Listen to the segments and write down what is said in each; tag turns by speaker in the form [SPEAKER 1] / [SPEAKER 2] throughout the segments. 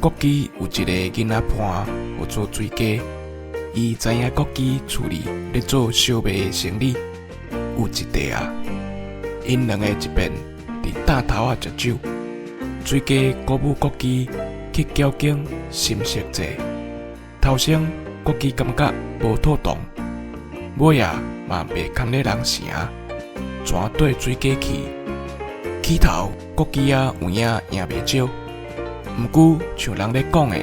[SPEAKER 1] 國基有一个囡仔伴，號做水雞。伊知影國基厝裡咧做小賣的生理，有一塊啊，𪜶兩个一遍佇擔頭仔食酒。水雞鼓舞國基去繳經心色債。頭先國基感覺無妥當，尾仔嘛袂堪咧人城，轉綴水雞去。起頭國基仔有影贏袂少，毋過像人咧講的，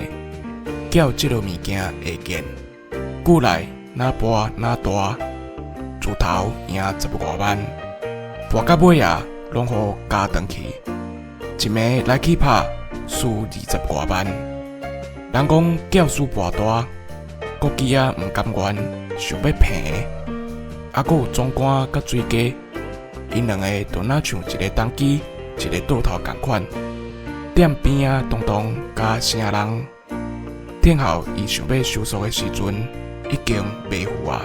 [SPEAKER 1] 繳這落物件會見，久來若跋若大，自頭贏十外萬，跋到尾仔攏予加轉去，一暝來去拍輸20外萬。人講繳輸跋大，國基仔毋甘願，想欲平。猶閣有總官佮水雞，𪜶兩个就若像一个當機，一个倒頭仝款，踮邊仔當當共聲人。聽候伊想欲收束的時陣，已經袂赴啊。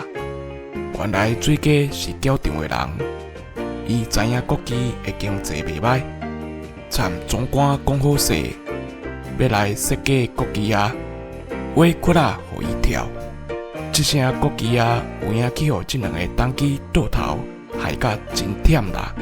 [SPEAKER 1] 原來水雞是繳場的人，伊知影國基的經濟袂䆀，參總官講好勢，欲來設計國基仔，畫窟仔予伊跳。這聲國基仔有影去予這兩个當機倒頭害甲真忝啦。